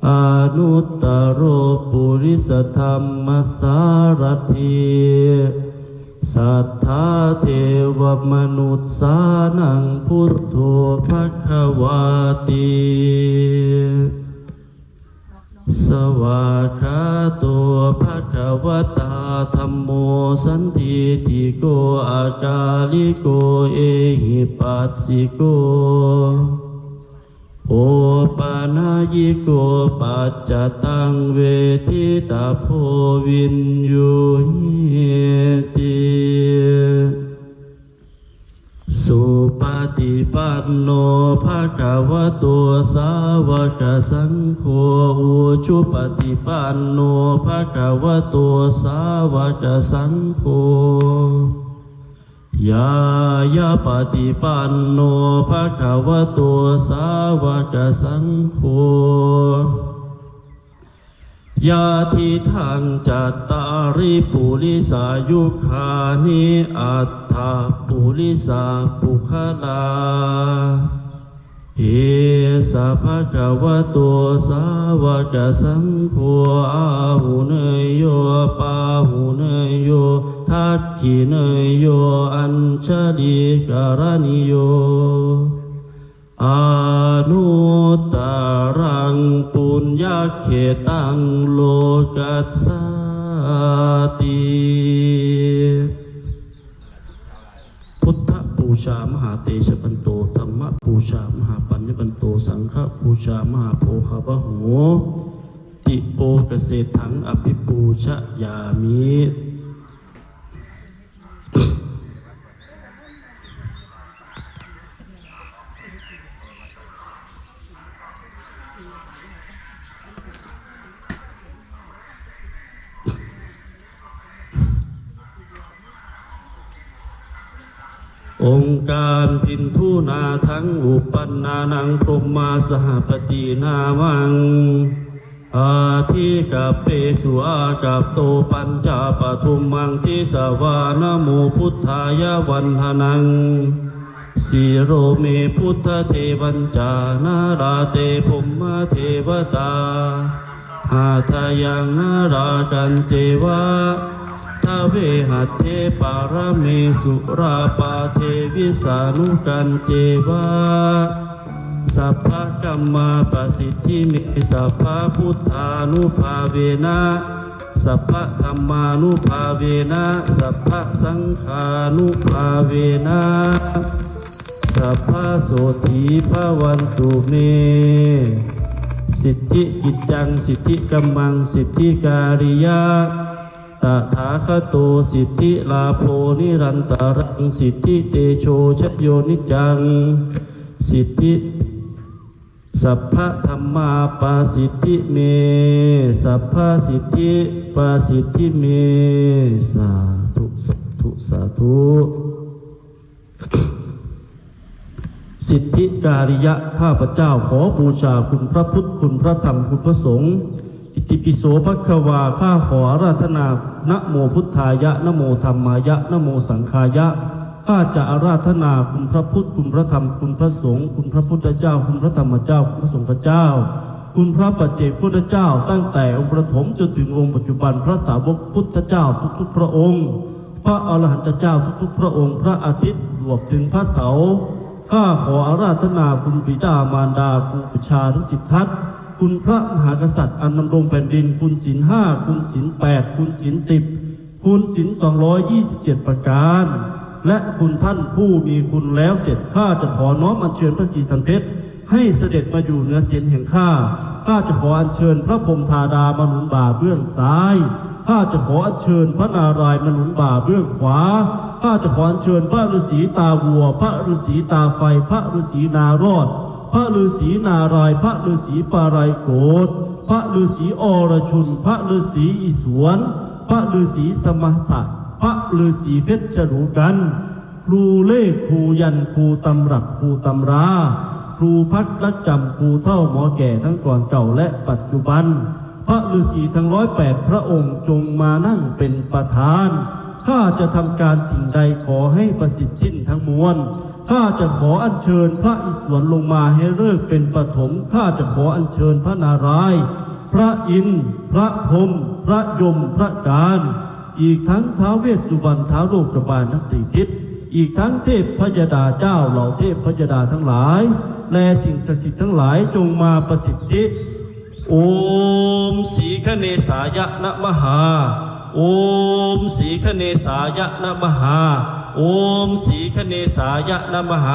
anuttaro purisadammasārathi satthā devamanussānaṃ buddho bhagavāti. ສະວາກຂາໂຕ ພະຄະວະຕາ ທຳໂມ ສັນທິດຖິໂກ ອາກາລິໂກ ເອຫິປັດສິໂກ ໂອປະນະຍິໂກ ປັດຈະຕັງ ເວທິຕະໂພ ວິນຍູຫິຕິ. ສຸປະຕິປັນໂນ ພະຄະວະໂຕ ສາວະກະສັງໂຄ ອຸຈຸປະຕິປັນໂນ ພະຄະວະໂຕ ສາວະກະສັງໂຄ ຍາຍະປະຕິປັນໂນ ພະຄະວະໂຕ ສາວະກະສັງໂຄ ຍະທິທັງ ຈັດຕາລິ ປຸລິສາຍຸຄານິ ອັດຖະ ປຸລິສາ ປຸກຄະລາ ເອສະ ພະຄະວະໂຕ ສາວະກະສັງໂຄ ອາຫຸເນຍໂຍ ປາຫຸເນຍໂຍ ທັກຂິເນຍໂຍ ອັນຊະລີກະລະນິໂຍ ອະນຸດຕະລັງ ປຸນຍະເຂຕັງ ໂລກັດສາຕິ. ພຸດທະປູຊາ ມະຫາເຕຊະວັນໂຕ, ທຳມະປູຊາ ມະຫາປັນຍະວັນໂຕ, ສັງຄະປູຊາ ມະຫາໂພຄະວະໂຫ ຕິໂປກະເສດຖັງ ອະພິປູຊະຍາມິ. ອົງການພິນທຸນາທັງ ອຸປັນນານັງ ພົມມາສະຫະປະຕິນາມັງ ອາທິກະເປສຸອາກັບໂຕ ປັນຈະປະທຸມມັງທິສະວາ ນະໂມພຸດທາຍະ ວັນທະນັງ ສິໂລເມ ພຸດທະເທວັນຈາ ນາລາເຕ ພົມມະເທວະຕາ ຫາທາຍັງ ນາລາກັນເຈວະ ທະເວຫັດເທ ປະລະເມສຸຣາປາເທ ວິສານຸກັນເຈວະ ສັບພະກັມມາປະສິດທິເມ ສັບພະພຸດທານຸພາເວນະ ສັບພະທຳມານຸພາເວນະ ສັບພະສັງຄານຸພາເວນະ ສັບພະໂສຖີພະວັນຕຸເມ ສິດທິກິດຈັງ ສິດທິກັມມັງ ສິດທິກາລິຍະ ຕະຖາຄະໂຕ ສິດທິລາໂພ ນິລັນຕະລັງ ສິດທິເຕໂຊ ຊະໂຍ ນິດຈັງ ສິດທິ ສັບພະທຳມາປະສິດທິເມ ສັບພະສິດທິປະສິດທິເມ ສາທຸ ສາທຸ ສາທຸ. ສິດທິກາລິຍະ ຂ້າພະເຈົ້າຂໍບູຊາຄຸນພະພຸດ ຄຸນພະທຳ ຄຸນພະສົງ. ອິຕິປິໂສ ພະຄະວາ ຂ້າຂໍອາລາທະນາ ນະໂມພຸດທາຍະ ນະໂມທຳມາຍະ ນະໂມສັງຄາຍະ. ຂ້າຈະອາລາທະນາຄຸນພະພຸດ ຄຸນພະທຳ ຄຸນພະສົງ ຄຸນພະພຸດທະເຈົ້າ ຄຸນພະທຳມະເຈົ້າ ຄຸນພະສົງຄະເຈົ້າ ຄຸນພະປັດເຈກພຸດທະເຈົ້າ ຕັ້ງແຕ່ອົງປະຖົມຈົນເຖິງອົງປັດຈຸບັນ ພະສາວົກພຸດທະເຈົ້າທຸກໆພະອົງ ພະອະລະຫັນຕະເຈົ້າທຸກໆພະອົງ ພະອາທິດລວມເຖິງພະເສົາ. ຂ້າຂໍອາລາທະນາຄຸນບິດາມານດາ ຄູບູຊາທັງສິບທັດ ຄຸນພະມະຫາກະສັດອັນດຳລົງແຜ່ນດິນ ຄຸນສິນຫ້າ ຄຸນສິນແປດ ຄຸນສິນສິບ ຄຸນສິນສອງຮ້ອຍຊາວເຈັດປະການ ແລະ ຄຸນທ່ານຜູ້ມີຄຸນແລ້ວເສັດ. ຂ້າຈະຂໍນ້ອມອັນເຊີນພະສີສັນເພັດ ໃຫ້ສະເດັດມາຢູ່ເໜືອສິນແຫ່ງຂ້າ. ຂ້າຈະຂໍອັນເຊີນພະພົມທາດາມາໜູນບ່າເບື້ອງຊ້າຍ. ຂ້າຈະຂໍອັນເຊີນພະນາລາຍມາໜູນບ່າເບື້ອງຂວາ. ຂ້າຈະຂໍອັນເຊີນພະລືສີຕາວັວ ພະລືສີຕາໄຟ ພະລືສີນາຣອດ ພະລືສີນາລາຍ ພະລືສີປາໄລໂກດ ພະລືສີອລະຊຸນ ພະລືສີອິສວນ ພະລືສີສະມະສະ ພະລືສີເພັດຊະດູກັນ ຄູເລ ຄູຢັນ ຄູຕຳລັບ ຄູຕຳລາ ຄູພັກລັກຈຳ ຄູເຖົ້າໝໍແກ່ທັງກ່ອນເກົ່າ ແລະ ປັດຈຸບັນ ພະລືສີທັງຮ້ອຍແປດພະອົງ ຈົ່ງມານັ່ງເປັນປະທານ. ຂ້າຈະທຳການສິ່ງໃດ ຂໍໃຫ້ປະສິດສິ້ນທັງມວນ. ຂ້າຈະຂໍອັນເຊີນພະອິສວນລົງມາໃຫ້ເລີກເປັນປະຖົມ. ຂ້າຈະຂໍອັນເຊີນພະນາລາຍ ພະອິນ ພະພົມ ພະຍົມ ພະການ ອີກທັງທ້າວເວດສຸວັນ ທ້າວໂລກະບານທັງສີ່ທິດ ອີກທັງເທບພະຍະດາເຈົ້າ ເຫຼົ່າເທບພະຍະດາທັງຫຼາຍ ແລະ ສິ່ງສັກສິດທັງຫຼາຍ ຈົ່ງມາປະສິດທິ. ໂອ ॐ श्रीगणेशाय नमः। ॐ श्रीगणेशाय नमः। ॐ श्रीगणेशाय नमः।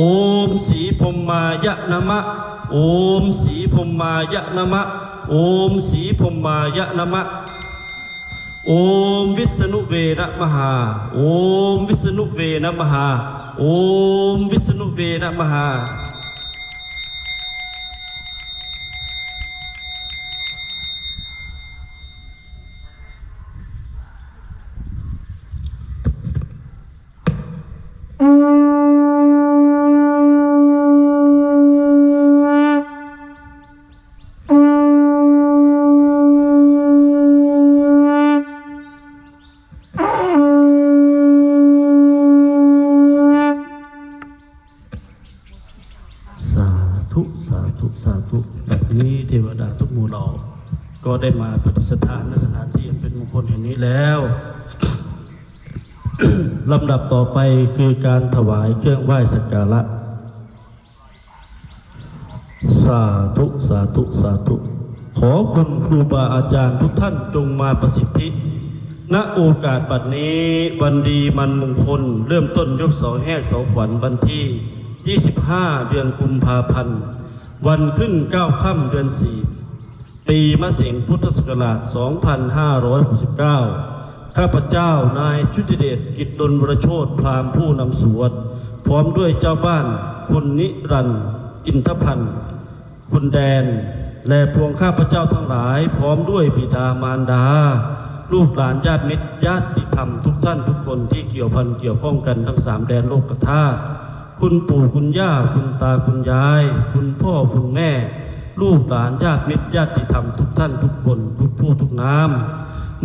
ॐ श्रीब्रह्माय नमः। ॐ श्रीब्रह्माय नमः। ॐ श्रीब्रह्माय नमः। ॐ विष्णवे नमः। ॐ विष्णवे नमः। ॐ विष्णवे नमः। ສາທຸ ສາທຸ ສາທຸ. ບັດນີ້ເທວະດາທຸກໝູ່ເຫຼົ່າກໍໄດ້ມາປະດິດສະຖານ ໃນສະຖານທີ່ອັນເປັນມົງຄົນແຫ່ງນີ້ແລ້ວ. ລຳດັບຕໍ່ໄປຄືການຖວາຍເຄື່ອງໄຫວ້ສັກກາລະ. ສາທຸ ສາທຸ ສາທຸ. ຂໍຄຸນຄູບາອາຈານທຸກທ່ານຈົ່ງມາປະສິດທິ ນະໂອກາດບັດນີ້ ວັນດີວັນມົງຄົນ ເລີ່ມຕົ້ນຍົກເສົາແຮກເສົາຂວັນ ວັນທີຊາວຫ້າ ເດືອນກຸມພາພັນ ວັນຂຶ້ນເກົ້າຄ່ຳເດືອນສີ່ ປີມະເສັງ ພຸດທະສັກກະລາດສອງພັນຫ້າຮ້ອຍຫົກສິບເກົ້າ ຂ້າພະເຈົ້າ ນາຍຈຸດທິເດດ ກິດດົນ ວະລະໂຊດ ພຣາມຜູ້ນຳສວດ ພ້ອມດ້ວຍເຈົ້າບ້ານ ຄຸນນິລັນ ອິນທະພັນ ຄຸນແດນ ແລະ ພວກຂ້າພະເຈົ້າທັງຫຼາຍ ພ້ອມດ້ວຍບິດາມານດາ ລູກຫຼານຍາດມິດຍາດຕິທຳທຸກທ່ານທຸກຄົນທີ່ກ່ຽວພັນກ່ຽວຂ້ອງກັນທັງສາມແດນໂລກະທາດ ຄຸນປູ່ຄຸນຍ່າ ຄຸນຕາຄຸນຍາຍ ຄຸນພໍ່ຄຸນແມ່ ລູກຫຼານຍາດມິດຍາດຕິທຳທຸກທ່ານທຸກຄົນ ທຸກຜູ້ທຸກນາມ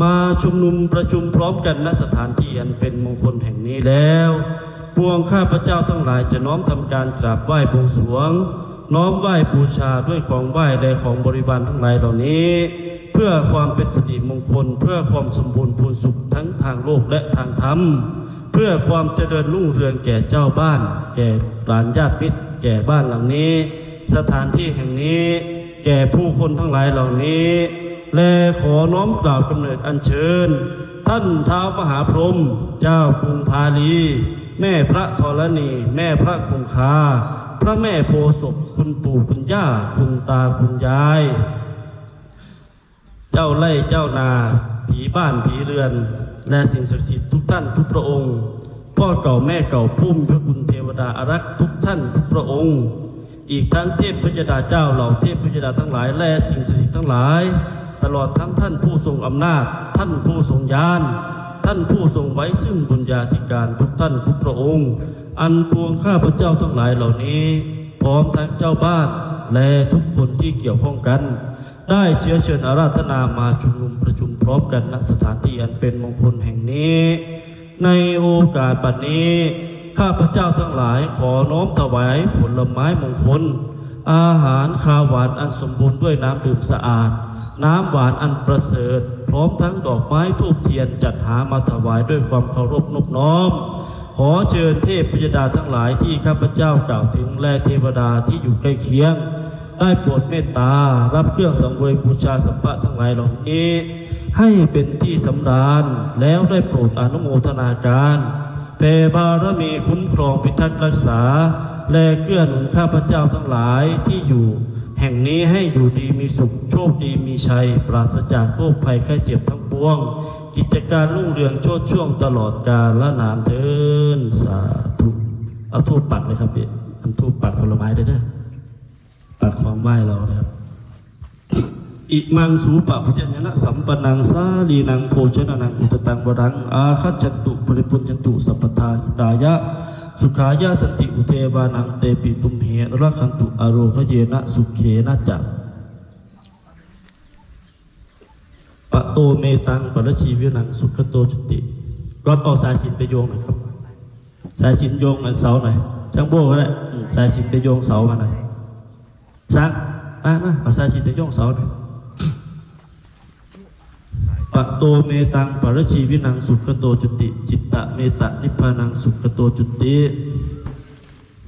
ມາຊຸມນຸມປະຊຸມພ້ອມກັນ ນະສະຖານທີ່ອັນເປັນມົງຄົນແຫ່ງນີ້ແລ້ວ, ພວກຂ້າພະເຈົ້າທັງຫຼາຍຈະນ້ອມທຳການກາບໄຫວ້ບວງສວງ, ນ້ອມໄຫວ້ບູຊາດ້ວຍຂອງໄຫວ້ ແລະ ຂອງບໍລິວານທັງຫຼາຍເຫຼົ່ານີ້ ເພື່ອຄວາມເປັນສິລິມົງຄົນ, ເພື່ອຄວາມສົມບູນພູນສຸກທັງທາງໂລກ ແລະ ທາງທຳ, ເພື່ອຄວາມຈະເລີນຮຸ່ງເຮືອງແກ່ເຈົ້າບ້ານ, ແກ່ຫຼານຍາດມິດ, ແກ່ບ້ານຫຼັງນີ້, ສະຖານທີ່ແຫ່ງນີ້, ແກ່ຜູ້ຄົນທັງຫຼາຍເຫຼົ່ານີ້ ແລະ ຂໍນ້ອມກາບກຳເນີດອັນເຊີນ ທ່ານທ້າວມະຫາພົມ ເຈົ້າກຸງພາລີ, ແມ່ພະທໍລະນີ, ແມ່ພະຄົງຄາ, ພະແມ່ໂພສົບ, ຄຸນປູ່ຄຸນຍ່າ, ຄຸນຕາຄຸນຍາຍ, ເຈົ້າໄຮ່ເຈົ້ານາ, ຜີບ້ານຜີເຮືອນ ແລະ ສິ່ງສັກສິດທຸກທ່ານທຸກພະອົງ, ພໍ່ເກົ່າແມ່ເກົ່າ, ພູມພະຄຸນເທວະດາອາລັກທຸກທ່ານທຸກພະອົງ, ອີກທັງເທບພະຍະດາເຈົ້າ, ເຫຼົ່າເທບພະຍະດາທັງຫຼາຍ ແລະ ສິ່ງສັກສິດທັງຫຼາຍ, ຕະຫຼອດທັງທ່ານຜູ້ຊົງອຳນາດ, ທ່ານຜູ້ຊົງຍານ, ທ່ານຜູ້ຊົງໄວຊຶ້ງບຸນຍາທິການທຸກທ່ານທຸກພະອົງ, ອັນປວງຂ້າພະເຈົ້າທັງຫຼາຍເຫຼົ່ານີ້, ພ້ອມທັງເຈົ້າບ້ານ ແລະ ທຸກຄົນທີ່ກ່ຽວຂ້ອງກັນ, ໄດ້ເຊື້ອເຊີນອາລາທະນາມາຊຸມນຸມປະຊຸມພ້ອມກັນ ນະສະຖານທີ່ອັນເປັນມົງຄົນແຫ່ງນີ້. ໃນໂອກາດບັດນີ້, ຂ້າພະເຈົ້າທັງຫຼາຍຂໍນ້ອມຖວາຍຜົນລະໄມ້ມົງຄົນ, ອາຫານຄາວຫວານອັນສົມບູນດ້ວຍນ້ຳດື່ມສະອາດ, ນ້ຳຫວານອັນປະເສີດ, ພ້ອມທັງດອກໄມ້ທູບທຽນ ຈັດຫາມາຖວາຍດ້ວຍຄວາມເຄົາລົບນົບນ້ອມ. ຂໍເຊີນເທບພະຍະດາທັງຫຼາຍທີ່ຂ້າພະເຈົ້າກ່າວເຖິງ ແລະ ເທວະດາທີ່ຢູ່ໃກ້ຄຽງ ໄດ້ໂປດເມດຕາ ຮັບເຄື່ອງສັງເວຍບູຊາສັບພະທັງຫຼາຍເຫຼົ່ານີ້ ໃຫ້ເປັນທີ່ສຳລານ ແລ້ວໄດ້ໂປດອະນຸໂມທະນາການ ແຜ່ບາລະມີຄຸ້ມຄອງພິທັກຮັກສາ ແລະ ເກື້ອໜູນຂ້າພະເຈົ້າທັງຫຼາຍທີ່ຢູ່ແຫ່ງນີ້ ໃຫ້ຢູ່ດີມີສຸກ, ໂຊກດີມີໄຊ, ປາສະຈາກໂລກໄພໄຂ້ເຈັບທັງປວງ, ກິດຈະການຮຸ່ງເຮືອງໂຊດຊ່ວງຕະຫຼອດການລະນານເທີ້ນ. ສາທຸ. ເອົາທູບປັກເລີຍຄັບພີ່, ເອົາທູບປັກຜົນລະໄມ້ເດີ. ປັກຂອງໄຫວ້ເຮົານະຄັບ. ອິມັງ ສູປະ ພະເຈັນຍະນະ ສຳປະນັງ ສາລີນັງ ໂພຊະນະນັງ ອຸດຕະຕັງ ວະຣັງ ອາຄັດສັນຕຸ ປະລິປຸນຈັນຕຸ ສັບພະທາ ຫິຕາຍະ ສຸຂາຍະ ສັນຕິ ອຸເທວານັງ ເຕປິ ຕຸມເຫ ອະນຸລັກຂັນຕຸ ອາໂຣຄະເຍນະ ສຸເຂນະຈະ ປະໂຕເມຕັງ ປະລັດຊີວິລັງ ສຸຂະໂຕຈຸຕິ. ກອບເອົາສາຍສິນໄປໂຍງໜ່ອຍຄັບ. ສາຍສິນໂຍງອັນເສົາໜ່ອຍ. ຊ່າງໂບ້ກໍໄດ້. ອືມ, ສາຍສິນໄປໂຍງເສົາມາໜ່ອຍ. ຊ່າງ, ມາ, ມາ, ເອົາສາຍສິນໄປໂຍງເສົາໜ່ອຍ. ປະໂຕເມຕັງ ປະລັດຊີວິລັງ ສຸຂະໂຕຈຸຕິ. ຈິດຕະເມຕະນິບພານັງ ສຸຂະໂຕຈຸຕິ.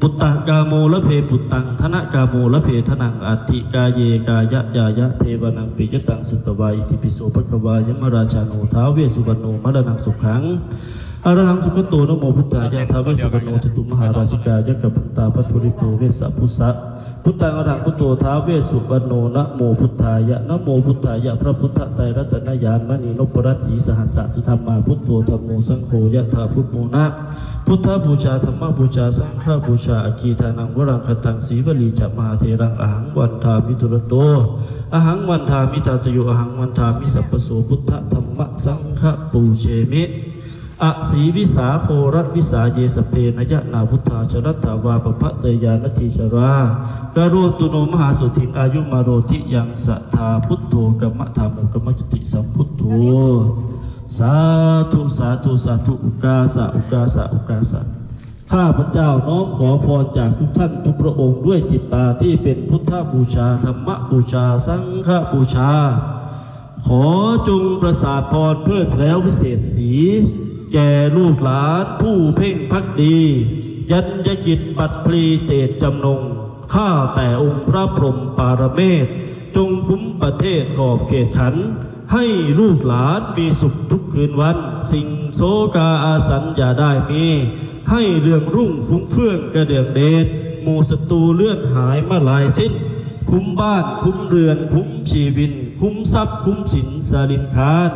ປຸດຕັງກາໂມລະເພປຸດຕັງ ທະນະກາໂມລະເພທະນັງ ອັດຖິກາເຍກາຍະຍາຍະ ເທວານັງປິຍະຕັງສຸດຕະວາ ອິຕິປິໂສພະຄະວາ ຍະມະລາຊາໂນ ທ້າວເວດສຸວັນໂນ ມະລະນະງສຸຂັງ ອາລະຫັງສຸກະໂຕ ນະໂມພຸດທາຍະ ທ້າວເວດສຸວັນໂນ ຈະຕຸມະຫາລາຊິກາ ຍັກຂະພັນຕາ ພັດປຸລິໂຕ ເວດສະພຸດສະ ພຸດທັງອະລະຫັງພຸດໂທ ທ້າວເວດສຸວັນໂນ ນະໂມພຸດທາຍະ ນະໂມພຸດທາຍະ ພະພຸດທະໄຕລັດຕະນະຍານ ມະນີນົບປະລັດສີສະຫັດສະ ສຸທຳມາ ພຸດໂທ ທຳໂມ ສັງໂຄ ຍະຖາພຸດໂມນະ ພຸດທະບູຊາ ທຳມະບູຊາ ສັງຄະບູຊາ ອັກຂີທານັງ ວະລັງຄະຕັງ ສີວະລີຈະ ມະຫາເຖລັງ ອະຫັງວັນທາມິ ທຸລະໂຕ ອະຫັງວັນທາມິ ທາດຕະໂຍ ອະຫັງວັນທາມິ ສັບປະໂສ ພຸດທະທຳມະສັງຄະ ປູເຊມິ ອະສີວິສາໂຄລະວິສາເຍ ສັບເພນາຍະນາວຸດທາ ຊະລັດຖາວາ ປະພະເຕຍາ ນັດຖີຊະລາ ກະໂຣຕຸໂນ ມະຫາໂສທິງ ອາຍຸມະໂນ ທິຍັງ ສະຖາ ພຸດໂທ ກຳມະຖາໂມ ກຳມະຈຸຕິ ສຳພຸດໂທ ສາທຸ ສາທຸ ສາທຸ ໂອກາສະ ໂອກາສະ ໂອກາສະ ຂ້າພະເຈົ້ານ້ອມຂໍພອນຈາກທຸກທ່ານທຸກພະອົງ ດ້ວຍຈິດຕາທີ່ເປັນພຸດທະບູຊາ ທຳມະບູຊາ ສັງຄະບູຊາ ຂໍຈົ່ງປະສາດພອນເພີດແຜວວິເສດສີ ແກ່ລູກຫຼານຜູ້ເພັ່ງພັກດີ ຍັນຍະກິດບັດພລີເຈດຈຳນົງ ຂ້າແຕ່ອົງພະພົມປະລະເມດ ຈົ່ງຄຸມປະເທດຂອບເຂດຂັນ ໃຫ້ລູກຫຼານມີສຸກທຸກຄືນວັນ ສິ່ງໂສກາອາສັນຢ່າໄດ້ມີ ໃຫ້ເລື່ອງຮຸ່ງຟຸ້ງເຟືອງກະເດືອງເດດ ໝູ່ສັດຕູເລືອນຫາຍມາຫຼາຍສິ້ນ ຄຸມບ້ານຄຸມເຮືອນຄຸມຊີວິນ ຄຸມຊັບຄຸມສິນສາລິນຄານ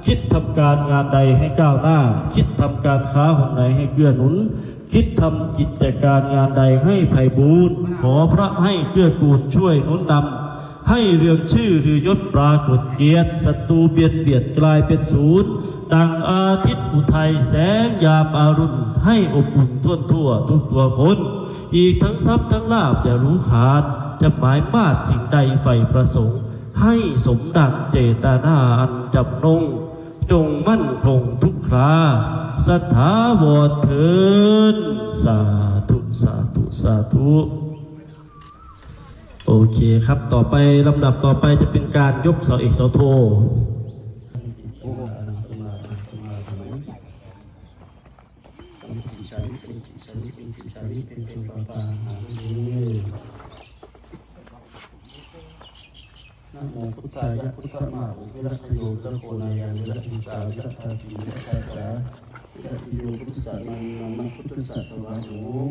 ຄິດທຳການງານໃດໃຫ້ກ້າວໜ້າ ຄິດທຳການຄ້າຫົນໃດໃຫ້ເກື້ອໜູນ ຄິດທຳກິດຈະການງານໃດໃຫ້ໄພບູນ ຂໍພະໃຫ້ເກື້ອກູນຊ່ວຍໜູນນຳ ໃຫ້ເລື່ອງຊື່ລືຍົດປາກົດກຽດ ສັດຕູບຽດບຽດກາຍເປັນສູນ ດັ່ງອາທິດອຸໄທແສງຍາມອາລຸນ ໃຫ້ອົບອຸ່ນທົ່ວທົ່ວທຸກຕົວຄົນ ອີກທັງຊັບທັງລາບຢ່າຮູ້ຂາດ ຈະໝາຍມາດສິ່ງໃດໃຝ່ປະສົງ ໃຫ້ສົມດັ່ງເຈດຕະນາອັນຈຳນົງ ຈົ່ງໝັ້ນຄົງທຸກຄາ ສະຖາວອນເທີນ ສາທຸ ສາທຸ ສາທຸ. ໂອເຄຄັບ ຕໍ່ໄປ ລຳດັບຕໍ່ໄປຈະເປັນການຍົກເສົາເອກເສົາໂທ ສຳທິສາມິ ສຳທິສາມິ ສຳທິສາມິ ເປັນຕົ້ນປະປາຫາເດີ ນະໂມພຸດທາຍະ ພຸດທະມາອຸ ວິລັດທະໂຍ ວິລັດໂຄນາຍາ ວິລັດວິສາ ວິລັດທາສີ ວິລັດທາສາ ວິລັດຕິໂຍ ພຸດທະສະ ນາມະ ພຸດທະສະ ສະວາໂຫມ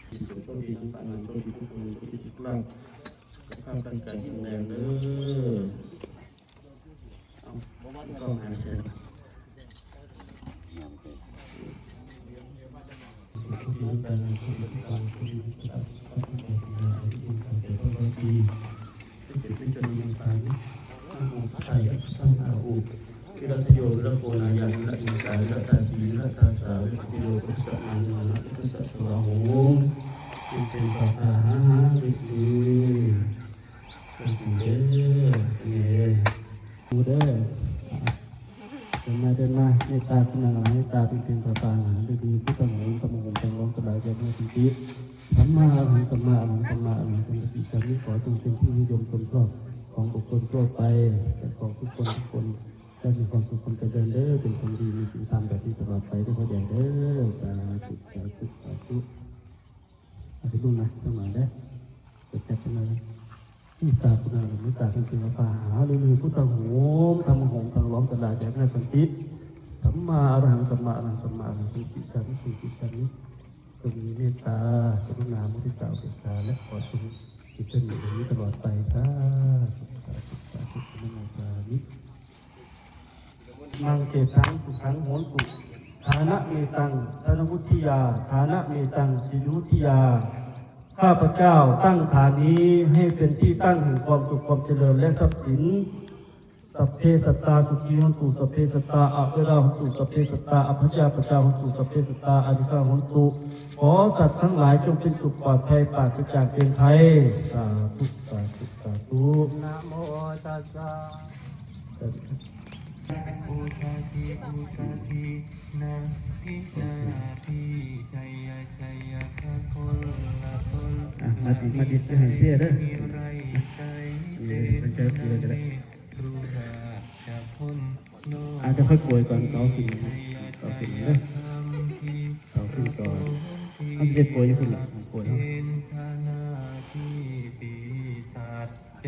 ທີ່ສຸດກໍດີທັງປານນັ້ນກໍດີທຸກຄົນກໍດີທຸກຫຼັງ ສຸຂະພາບຮ່າງກາຍແຂງແຮງເດີ. ວິລັດທະໂຍ ວິລັດໂຄນາຍາ ວິລັດວິສາ ວິລັດທາສີ ວິລັດທາສາ ວິລັດຕິໂຍ ພຸດທະສະ ນາມະ ພຸດທະສະ ສະວາໂຫມ ເປັນເປັນປາປາຫາຫາເດີ. ໂຊກດີເດີເດີ ເດີ ເດີມາ ເດີມາ ເມດຕາຄຸນນາລະ ເມດຕາເປັນເປັນປາປາຫາເດີ ພຸດທັງໂຫງ ທຳມະໂຫງ ທັງຫຼອງທັງຫຼາຍ ແກ່ເມືອສັນຕິ ສຳມາອະລະຫັງ ສຳມາອະລະຫັງ ສຳມາອະລະຫັງ ສຳມາສະຕິ ສາມິ ຂໍຈົ່ງເປັນທີ່ນິຍົມຊົມຊອບຂອງບຸກຄົນທົ່ວໄປ ແລະ ຂອງທຸກຄົນທຸກຄົນ ໄດ້ມີຄວາມສຸກຄວາມຈະເລີນເດີ ເປັນຄົນດີ ມີສິນທຳແບບນີ້ຕະຫຼອດໄປເດີ ພໍ່ແດງເດີ ສາທຸ ສາທຸ ສາທຸ. ອາ ເປັນລຸງນະ ທັງຫຼາຍເດີ ເປີດແຈັບກັນເລີຍ ເມດຕາຄຸນນາລະ ເມດຕາເປັນເປັນປາປາຫາເດີ ພຸດທັງໂຫງ ທຳມະໂຫງ ທັງຫຼອງທັງຫຼາຍ ແຈກໃນສັນຕິ ສຳມາອະລະຫັງ ສຳມາອະລະຫັງ ສຳມາອະລະຫັງ ສຳມາສະຕິ ສາມິ ສາມິ ສາມິ ຈົ່ງມີເມດຕາ ກະລຸນາ ມຸທິຕາ ອຸເບກຂາ ແລະ ຂໍຈົ່ງ ທີ່ເປັນຢູ່ນີ້ຕະຫຼອດໄປ ສາທຸ ສາທຸ ສາທຸ ອະນຸໂມທາມິ ມັງເສທັງ ສຸຂັງ ໂຫນຕຸ ຖານະເມຕັງ ທະນະວຸດທິຍາ ຖານະເມຕັງ ສີວິວຸດທິຍາ ຂ້າພະເຈົ້າຕັ້ງຖານນີ້ໃຫ້ເປັນທີ່ຕັ້ງແຫ່ງຄວາມສຸກຄວາມຈະເລີນ ແລະ ຊັບສິນ ສັບເພສັດຕາ ສຸຂີໂຫນຕຸ ສັບເພສັດຕາ ອະເວລາໂຫນຕຸ ສັບເພສັດຕາ ອະພະຍາປະຊາໂຫນຕຸ ສັບເພສັດຕາ ອານິກາໂຫນຕຸ ຂໍສັດທັງຫຼາຍຈົ່ງເປັນສຸກປອດໄພ ປາສະຈາກເວນໄພ ສາທຸ ສາທຸ ສາທຸ ນະໂມຕັດສະ ອ່ະ ມາຕິດ ມາຕິດ ຈະໃຫ້ເຊເດີ ເຊ ໃສ່ເຊກໍໄດ້ ອາດຈະຄ່ອຍໂກຍກ່ອນ ເສົາຂຶ້ນ ເສົາຂຶ້ນເດີ ເສົາຂຶ້ນກ່ອນ ມັນຈະໂກຍຢູ່ພຸ້ນລະ.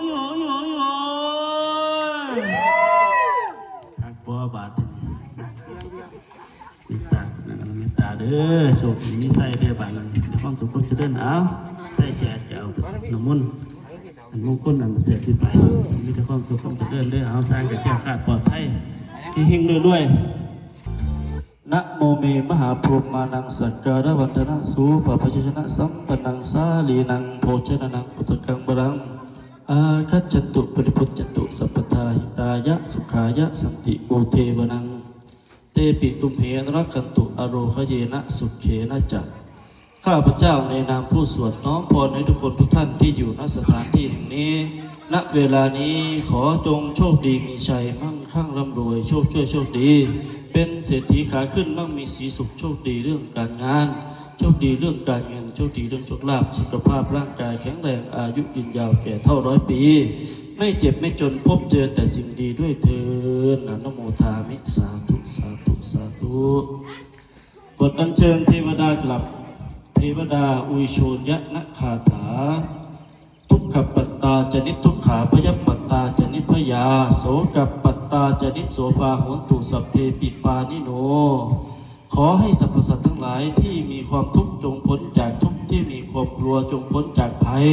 ຍ ໂອ້ຍ ໂອ້ຍ ໂອ້ຍ ໂອ້ຍ ຄັກບໍ່ບາດນີ້ ເມດຕາ ເມດຕາເດີ ໂຊກດີມີໄຊເດີບາດນີ້ ມີຄວາມສຸກຄວາມຈະເລີນ ເອົາ ໄດ້ແຊກ ຈະເອົານ້ຳມົນ ອັນມຸງຄຸນອັນປະເສີດຂຶ້ນໄປ ມີແຕ່ຄວາມສຸກຄວາມຈະເລີນເດີ ເອົາ ຊ່າງກະແຄ້ວຄາດປອດໄພ ເຮັງໆ ລວຍໆ. ນະໂມເມ ມະຫາພົມມານັງ ສັກກາລະວັນທະນະ ໂສພາພະຍັນຊະນະສຳປັນນັງ ສາລີນັງ ໂພຊະນານັງ ປຸດຕະກັງບະລັງ ອາຄັດສັນຕຸ ປະລິພຸດຈັນຕຸ ສັບພະທາ ຫິຕາຍະ ສຸຂາຍະ ສັນຕິ ໂອ ເທວະນັງ ເຕປິ ຕຸມເຫ ອະນຸລັກຂັນຕຸ ອາໂຣຄະເຍນະ ສຸເຂນະຈະ. ข้าพเจ้าในนามผู้สวดน้อมพรให้ทุกคนทุกท่านที่อยู่ ณ สถานที่แห่งนี้ ณ เวลานี้ ขอจงโชคดีมีชัย มั่งคั่งร่ำรวย โชคช่วยโชคดี เป็นเศรษฐีขาขึ้น มั่งมีสีสุข โชคดีเรื่องการงาน โชคดีเรื่องการเงิน โชคดีเรื่องโชคลาภ สุขภาพร่างกายแข็งแรง อายุยืนยาวแก่เฒ่าร้อยปี ไม่เจ็บไม่จน พบเจอแต่สิ่งดีด้วยเทอญ อนุโมทามิ สาธุ สาธุ สาธุ. บทอัญเชิญเทวดากลับ เทวดาอุยโชญญนคาถา ทุกขปัตตาจะนิทุกขา ภยปัตตาจะนิพยา โสกปัตตาจะนิโสภา โหนตุสัพเพปิปานิโน ขอให้สรรพสัตว์ทั้งหลายที่มีความทุกข์จงพ้นจากทุกข์ ที่มีความกลัวจงพ้นจากภัย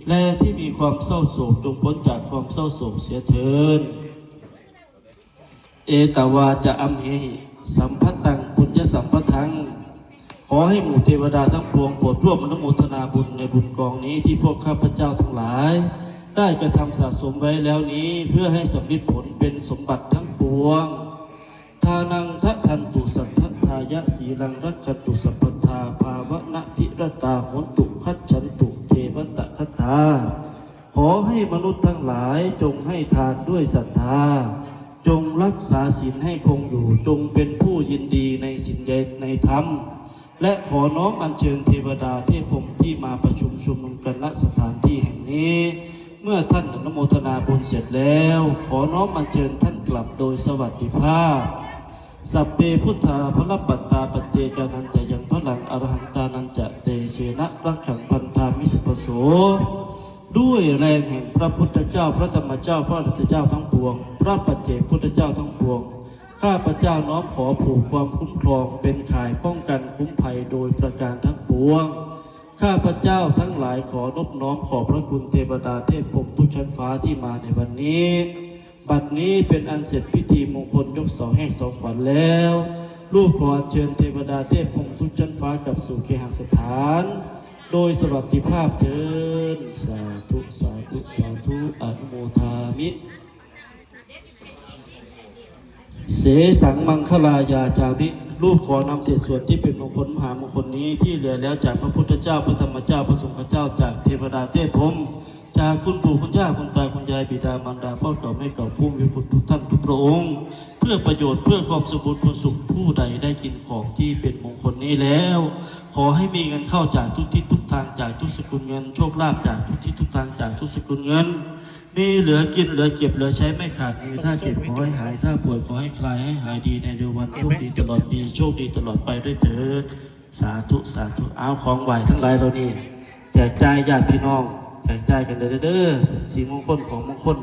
และที่มีความเศร้าโศกจงพ้นจากความเศร้าโศกเสียเทอญ เอตวาจะอัมเหหิ สัมภัตตัง ปุญญสัมปะทัง ขอให้หมู่เทวดาทั้งปวงโปรดร่วมอนุโมทนาบุญในบุญกองนี้ที่พวกข้าพเจ้าทั้งหลายได้กระทำสะสมไว้แล้วนี้ เพื่อให้สำเร็จผลเป็นสมบัติทั้งปวง ทานังทะทันตุ สัทธัทธายะ สีลังรักขันตุ สัพพัทธา ภาวะนะภิรตา โหนตุ คัจฉันตุ เทวะตะคะตา ขอให้มนุษย์ทั้งหลายจงให้ทานด้วยศรัทธา จงรักษาศีลให้คงอยู่ จงเป็นผู้ยินดีในศีลในธรรม และขอน้อมอัญเชิญเทวดาเทพพรหมที่มาประชุมชุมนุมกัน ณ สถานที่แห่งนี้ เมื่อท่านอนุโมทนาบุญเสร็จแล้ว ขอน้อมอัญเชิญท่านกลับโดยสวัสดิภาพ สัพเพพุทธา พะละปัตตา ปัจเจกานัญจะยัง พะลัง อรหันตานัญจะ เตเชนะ รักขัง พันธามิ สัพพะโส ด้วยแรงแห่งพระพุทธเจ้า พระธรรมเจ้า พระอรหันตเจ้าทั้งปวง พระปัจเจกพุทธเจ้าทั้งปวง ข้าพเจ้าน้อมขอผูกความคุ้มครองเป็นข่ายป้องกันคุ้มภัยโดยประการทั้งปวง ข้าพเจ้าทั้งหลายขอนบน้อมขอบพระคุณเทวดาเทพพรหมทุกชั้นฟ้าที่มาในวันนี้ บัดนี้เป็นอันเสร็จพิธีมงคลยกเสาแหกเสาขวัญแล้ว ลูกขออัญเชิญเทวดาเทพพรหมทุกชั้นฟ้ากลับสู่เคหสถาน โดยสวัสดิภาพเทอญ สาธุ สาธุ สาธุ อนุโมทามิ เสสังมังคลายาจามิ ลูกขอนำเศษส่วนที่เป็นมงคลมหามงคลนี้ ที่เหลือแล้วจากพระพุทธเจ้า พระธรรมเจ้า พระสงฆ์เจ้า จากเทวดาเทพพรหม จากคุณปู่คุณย่าคุณตาคุณยายบิดามารดาพ่อเก่าแม่เก่าผู้มีพระคุณทุกท่านทุกพระองค์ เพื่อประโยชน์เพื่อความสมบูรณ์ผลสุข ผู้ใดได้กินของที่เป็นมงคลนี้แล้ว ขอให้มีเงินเข้าจากทุกทิศทุกทางจากทุกสกุลเงิน โชคลาภจากทุกทิศทุกทางจากทุกสกุลเงิน มีเหลือกินเหลือเก็บเหลือใช้ไม่ขาดมือ ถ้าเจ็บขอให้หาย ถ้าป่วยขอให้คลายให้หายดีในเร็ววัน โชคดีตลอดปี โชคดีตลอดไปด้วยเถิด สาธุ สาธุ เอาของไหว้ทั้งหลายเหล่านี้ แจกจ่ายญาติพี่น้อง แจกจ่ายกันเด้อ เด้อ เป็นสิริมงคลของมงคล